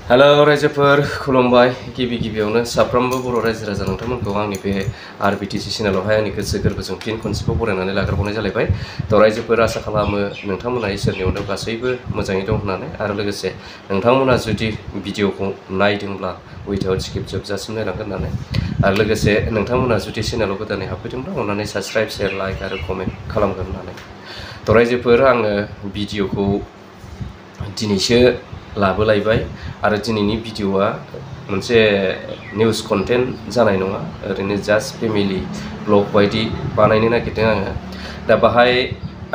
Hello रायजोफोर खुलुमबाय गिबियावनो साफ्रोमबो बर' रायजो राजा नोंथांमोनखौ आंनि बे आरबिटिसि चेनेलावहाय आंनि गोसो गोरबोजों फिन खनसेबाव बरायनानै लाग्रोबावनाय जालायबाय। थ' रायजोफोर आसा खालामो नोंथांमोना इसोरनि अननायाव गासैबो मोजाङै दं होननानै आरो लोगोसे नोंथांमोना जुदि भिडिअखौ नायदोंब्ला उइदाउट स्किप जोबजासिम नायलांगोन होननानै आरो लोगोसे नोंथांमोना जुदि चेनेलाव गोदानै हाबफैदोंब्ला अननानै साबस्क्राइब शेयार लाइक आरो कमेन्ट खालामगोन होननानै। थ' रायजोफोर आङो भिडिअखौ दिनैसो लाबोलायबाय आरो दिनैनि भिडिअआ मोनसे निउज कन्टेन्ट जानाय नङा, ओरैनो जास्ट फेमिलि ब्लग बायदि बानायनो नागिरदों आङो। दा बाहाय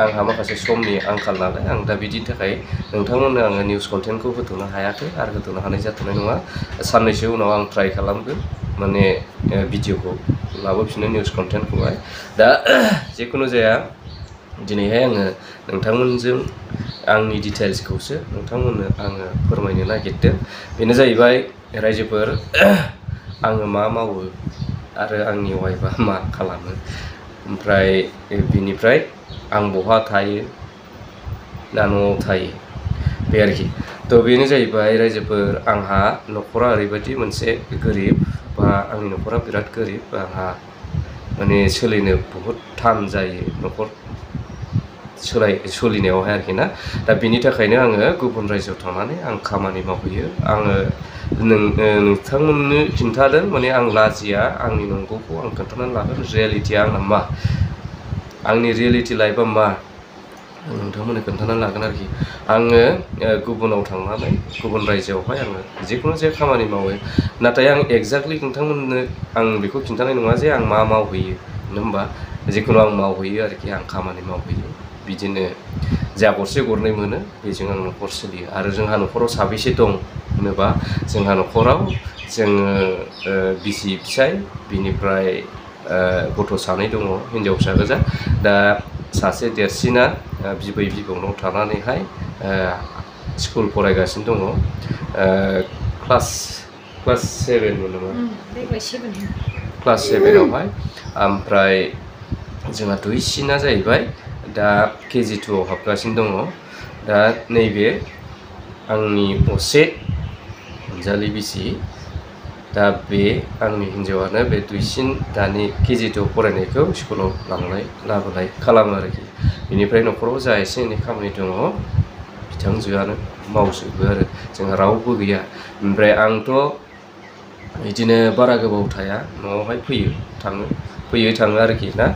आंहा माखासे समनि आंखाल नालाय आं दा बिदिनि थाखाय नोंथांमोननो आङो निउज कन्टेन्टखौ होथ'नो हायाखै आरो होथ'नो हानाय जाथ'नाय नङा। साननैसो उनाव आं ट्राइ खालामगोन माने भिडिअखौ लाबोफिननो निउज कन्टेन्टखौहाय। दा जिखुनु जाया दिनैहाय आङो नोंथांमोनजों आंनि डिटेल्सखौसो नोंथांमोननो आङो फोरमायनो नागिरदों। बेनो जाहैबाय रायजोफोर आङो मा मावो आरो आंनि वाइफआ मा खालामो, ओमफ्राय बिनिफ्राय आं बहा थायो ना न'आव थायो बे आरोखि। थ' बेनो जाहैबाय रायजोफोर आंहा न'खरा ओरैबायदि मोनसे गोरिब, बा आंनि न'खरा बिराद गोरिब। आंहा माने सोलिनो बहुद थान जायो न'खर सोलिनायावहाय आरोखि ना। दा बिनि थाखायनो आङो गुबुन रायजोआव थांनानै आं खामानि मावहैयो। आङो नोंथांमोननो खिन्थादों माने आं लाजिया, आंनि नंगौखौ आं खोन्थानानै लागोन। रियेलिटिया आंना मा, आंनि रियेलिटि लाइफआ मा नोंथांमोननो खोन्थानानै लागोन आरोखि। आङो गुबुनाव थांनानै गुबुन रायजोआवहाय आङो जिखुनु जाया खामानि मावो, नाथाय आं एक्जेक्टलि नोंथांमोननो आं बेखौ खिन्थानाय नङा जे आं मा मावहैयो, नङा होमबा। जिखुनु आं मावहैयो आरोखि, आं खामानि मावहैयो। बिदिनो जा गरसे गरनै मोनो बेजों आं न'खर सोलियो। आरो जोंहा न'खराव साबेसे दं होनोबा, जोंहा न'खराव जोङो बिसि फिसाय, बिनिफ्राय गथ' सानै दङ, हिनजाव फिसा गोजा। दा सासे देरसिना बिबै बिबौनाव थानानैहाय स्कुल फरायगासिनो दङ, क्लास 7 मोन क्लास 7आवहाय। ओमफ्राय जोंहा दुइसिना जाहैबाय दा KG 2आव हाबगासिनो दङ। दा नैबे आंनि असे अनजालि बिसि, दा बे आंनि हिन्जावानो बे दुइसिन दानि KG 2 फरायनायखौ स्कुलाव लांलाय लाबोलाय खालामो आरोखि। बेनिफ्राय न'खराव जा एसे एनै खामानि दङ बिथांजोआनो मावजोबो आरो, जोंहा रावबो गैया। ओमफ्राय आंथ' बिदिनो बारा गोबाव थाया, न'आवहाय फैयो थाङो आरोखि ना।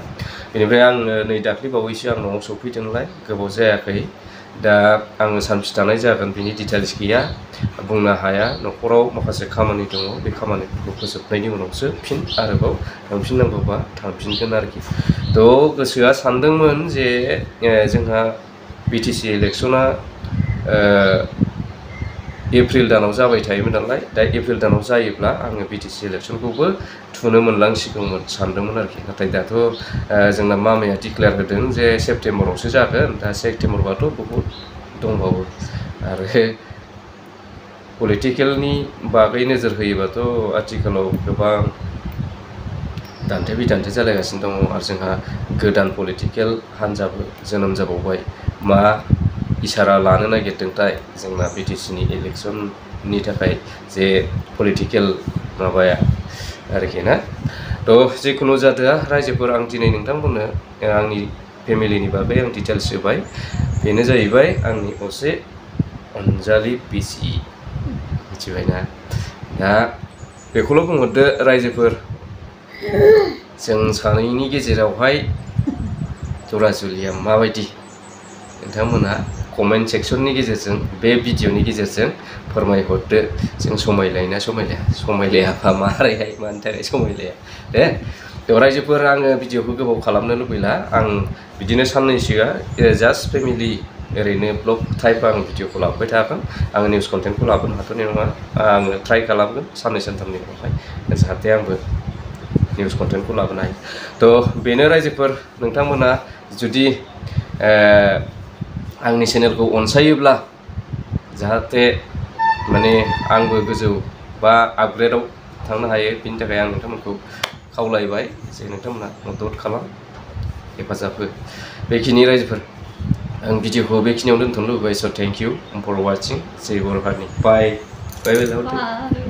बेनिफ्राय आङो नै दाख्लै बावैसो आं न'आव सफैदोंलाय, गोबाव जायाखै। दा आङो सानबेसे थानाय जागोन बिनि डिटेल्स गैया, बुंनो हाया। न'खराव माखासे खामानि दङ, बे खामानिफोरखौ फोजोबनायनि उनावसो फिन आरोबाव थांफिननांगौबा थांफिनगोन आरोखि। थ' गोसोआ सानदोंमोन जे जोंहा BTC इलेक्सना एप्रिल दानाव जाबाय थायोमोन नालाय, दा एप्रिल दानाव जायोब्ला आङो BTC इलेक्सनखौबो थुनो मोनलांसिगौमोन सानदोंमोन आरोखि। नाथाय दाथ' जोंना मामाया डिक्लेयार होदों जे सेप्तेम्बरावसो जागोन। दा सेप्तेम्बरबाथ' बहुद दंबावो। आरो पलिटिकेलनि बागै नोजोर होयोबाथ' आथिखालाव गोबां दान्थे बिदान्थे जालायगासिनो दङ। आरो जोंहा गोदान पलिटिकेल हान्जाबो जोनोम जाबावबाय। मा इसारा लानो नागिरदोंथाय जोंना BTCनि इलेक्सननि थाखाय जे पलिटिकेल माबाया आरोखि ना। थ' जिखुनु जादोआ रायजोफोर, आं दिनै नोंथांमोननो आंनि फेमिलिनि बागै आं डिटेल्स होबाय। बेनो जाहैबाय आंनि असे अनजालि बिसि, मिथिबायना। दा बेखौल' बुंहरदो रायजोफोर, जों सानैनि गेजेरावहाय जरा जुलिया माबायदि, नोंथांमोनहा कमेन्ट सेक्सननि गेजेरजों बे भिडिअनि गेजेरजों फोरमायहरदो। जों समायलायोना समायलाया, समायलायाबा मारैहाय मानि थाखाय समायलाया दे। थ' रायजोफोर, आङो भिडिअखौ गोबाव खालामनो लुबैला। आं बिदिनो साननैसोआ जास्ट फेमिलि ओरैनो ब्लग टाइप आं भिडिअखौ लाबोबाय थागोन। आङो निउस कन्टेन्टखौ लाबोनो हाथ'नाय नङा। आङो ट्राइ खालामगोन साननै सानथामनि उनावहाय, जाहाथे आंबो निउस कन्टेन्टखौ लाबोनो हायो। थ' बेनो रायजोफोर, नोंथांमोना जुदि आंनि चेनेलखौ अनसायोब्ला जाहाथे माने आंबो गोजौ बा आपग्रेडाव थांनो हायो, बिनि थाखाय आं नोंथांमोनखौ खावलायबाय जे नोंथांमोना मदद खालाम, हेफाजाब हो। बेखिनि रायजोफोर, आं भिडिअखौ बेखिनियाव दोनथ'नो लुबैबाय। स' थेंक इउ फर वाचिं। जै बर' हारिनि बाय। बाय बाय लावदो Bye.